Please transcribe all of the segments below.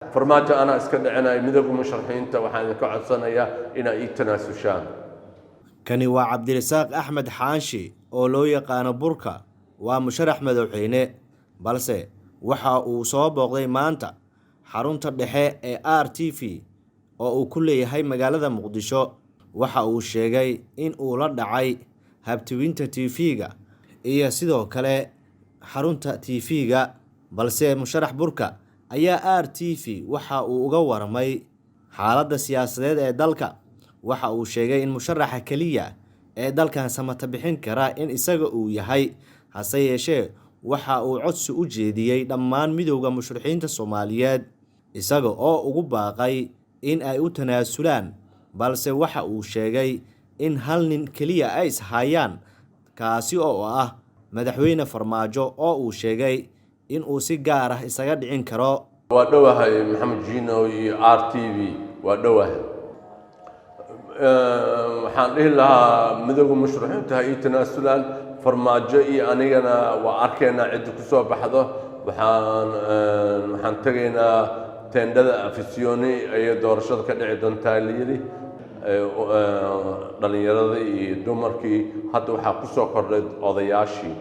Farmaajo anaa iska dhicinaya. Midowga Musharaxiinta waxaan idinka codsanayaa inaa ii tanaasushaan. Kani waa Cabdirasaaq Axmed Xaanshi oo loo yaqaano Burka, waa musharax madaxweyne, balse waxa uu soo booqday maanta xarunta dhexe ee RTV oo uu ku leeyahay magaalada Muqdisho. Waxa uu sheegay in uu la dhacay habtiwinta TV-ga iyo sidoo kale xarunta TV-ga, balse musharax Burka ayaa RTV waxa uu uga warmay xaaladda siyaasadeed ee dalka. Waxa uu sheegay in musharaxa keliya ee dalkan samata bixin kara in isaga uu yahay, hase yeeshee waxa uu codsi u jeediyey dhammaan Midowda Musharaxiinta Soomaaliyeed, isaga oo ugu baaqay in ay u tanaasulaan, balse waxa uu sheegay in hal nin keliya ay is hayaan, kaasi oo ah Madaxweyne Farmaajo, oo uu sheegay in uu si gaar ah isaga dhicin karo. Waa dhowahay, Maxamed Jino iyo RTV, waa dhowahay. Waxaan dhihi lahaa Midowda Musharaxiinta ha ii tanaasulaan. Farmaajo iyo anigana waa arkaynaa cidda ku soo baxdo. Waxaan tegaynaa teendhada Afisyooni ayay doorashada ka dhici doontaa la yidhi. Dhallinyaradii iyo dumarkii, hadda waxaa ku soo kordhay odayaashii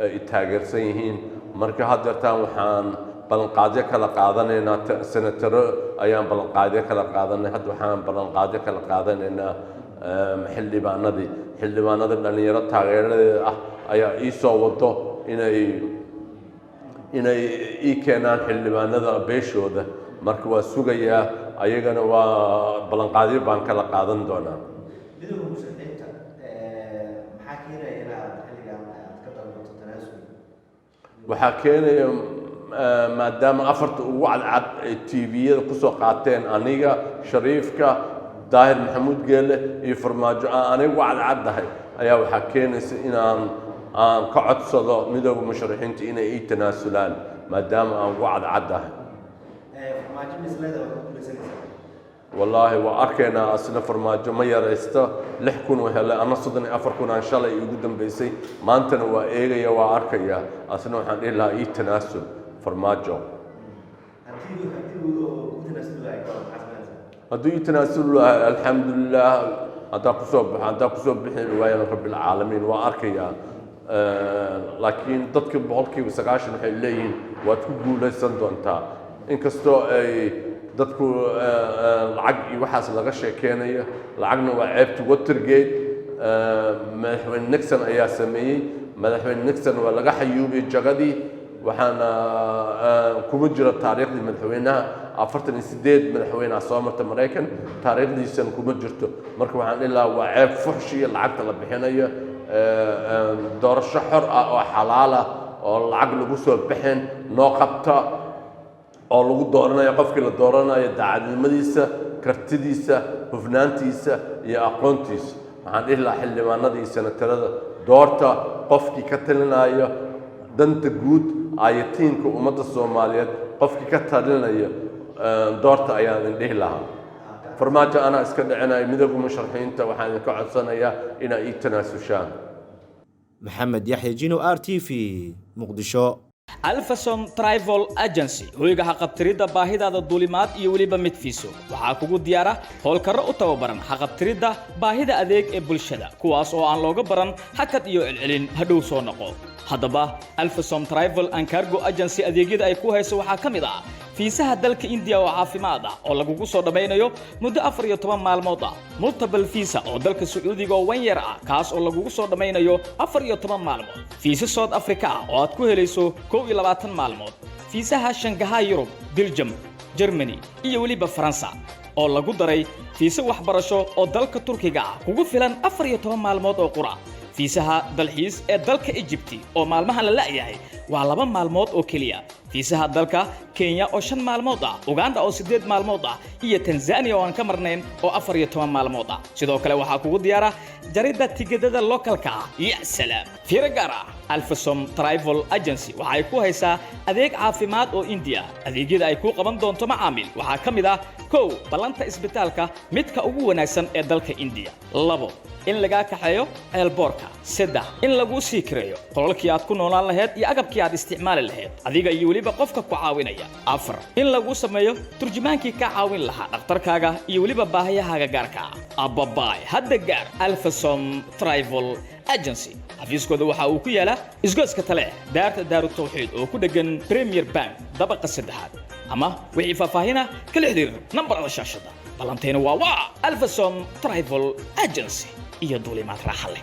ay taageersan yihiin. Marka haddeertaan waxaan ballanqaadyo kala qaadanaynaa, senataro ayaan ballanqaadyo kala qaadanay. Hadda waxaan ballanqaadyo kala qaadanaynaa xildhibaanadii. Dhallinyaro taageeradeeda ah ayaa ii soo wado inay ii keenaan xildhibaanada beeshooda. Marka waa sugayaa, ayagana waa ballanqaadyo baan kala qaadan doonaa. Midowda Musharaxiinta, maxaa keenaya inaad xilligan aad ka dalbato tanaasul? Waxaa keenaya maadaama afarta ugu cadcad ay TV-yada kusoo qaateen aniga, Shariifka, Daahir Maxamuud Geele iyo Farmaajo, aan aniga ugu cadcaddahay, ayaa waxaa keenaysa inaan aan ka codsado Midowda Musharaxiinta inay ii tanaasulaan, maadaama aan ugu cadcaddahay. Farmaajo misleeda waa ku guulaysanaysaa? Wallaahi waa arkaynaa. Asna Farmaajo ma yaraysto. 6,000 uu helay, ana 34,000 aan shalay igu dambeysay. Maantana waa eegaya, waa arkaya. Asna waxaan dhihi lahaa ii tanaasul, Farmaajo. Haddii uu ku tanaasuli waayo, maxaa samaynaysaa? Hadduu ii tanaasuli lahaa, alxamdulilah, haddaa kusoo baxo. Haddaa kusoo bixi waayana, rabbilcaalamiin, waa arkayaa. Laakiin dadka 90% waxay leeyihiin waad ku guulaysan doontaa, inkastoo ay dadku lacag iyo waxaas laga sheekeynayo. Lacagna waa ceebta Watergate. Madaxweyne Nixon ayaa sameeyey. Madaxweyne Nixon waa laga xayuubiyey jagadii, waxaana kuma jiro taariikhdii madaxweynaha. 48 madaxweyneha soo marta Maraykan, taariikhdiisan kuma jirto. Marka waxaan dhihi lahaa waa ceeb fuxshi iyo lacagta la bixinayo. Doorasho xor ah oo xalaal ah oo lacag lagu soo bixin noo qabta, oo lagu dooranayo qofkii la dooranayo daacadnimadiisa, kartidiisa, hufnaantiisa iyo aqoontiisa. Waxaan dhihi lahaa xildhibaanada iyo senatarada, doorta qofkii ka talinayo danta guud, aayatiinka ummadda Soomaaliyeed qofkii ka talinayo doorta ayaan idin dhihi lahaa. Farmaajo anaa iska dhicinaya. Midowda Musharaxiinta waxaan idinka codsanayaa inaa ii tanaasushaan. Maxamed Yaxya Jino, RTV, Muqdisho. Alfasom Travel Agency, hoyga haqabtiridda baahidaada duulimaad iyo weliba mid fiiso, waxaa kugu diyaara howlkarro u tababaran haqabtiridda baahida adeeg ee bulshada, kuwaas oo aan looga baran hakad iyo celcelin hadhow soo noqo. Haddaba, Alfasom Travel and Cargo Agency adeegyada ay ku hayso waxaa ka mid ah fiisaha dalka Indiya oo caafimaad ah oo lagugu soo dhammaynayo muddo 14 maalmood ah, multiple visa oo dalka Sacuudiga oo one year ah, kaas oo lagugu soo dhammaynayo 14 maalmood, fiisa South Africa ah oo aad ku helayso 21 maalmood, fiisaha Shangaha Yurub, Belgium, Germany iyo weliba Faransa oo lagu daray fiise waxbarasho oo dalka Turkiga ah kugu filan 14 maalmood oo qura, fiisaha dalxiis ee dalka Egypti oo maalmahan la la'yahay waa 2 maalmood oo keliya, fiisaha dalka Kenya oo 5 maalmood ah, Uganda oo 8 maalmood ah iyo Tanzania oo aan ka marnayn oo 14 maalmood ah. Sidoo kale waxaa kugu diyaara jaridda tigidhada localka ah. Ya salaam! Fiiro gaar ah. Alfasom Travel Agency waxa ay ku haysaa adeeg caafimaad oo Indiya ah. Adeegyada ay kuu qaban doonto, macaamil, waxaa ka mid ah: 1, ballanta isbitaalka midka ugu wanaagsan ee dalka Indiya; 2, in lagaa kaxeeyo airportka; 3, in laguu sii kireeyo qolalkii aad ku noolaan lahayd iyo agabkii aad isticmaali lahayd, adiga iyo weliba qofka ku caawinaya; 4, in laguu sameeyo turjumaankii kaa caawin lahaa dhakhtarkaaga iyo weliba baahiyahaaga gaarka ah. Ababaay, hadda gaar Alfasom Travel Agency. Xafiiskooda waxa uu ku yaalaa isgoyska Tale, daarta Daaru Tawxiid oo ku dheggan Premier Bank, dabaqa saddexaad, ama wixii faahfaahina kala xiriir nambarada shaashada. Ballantayna waa Alfasom Travel Agency iyo duulimaad raaxa leh.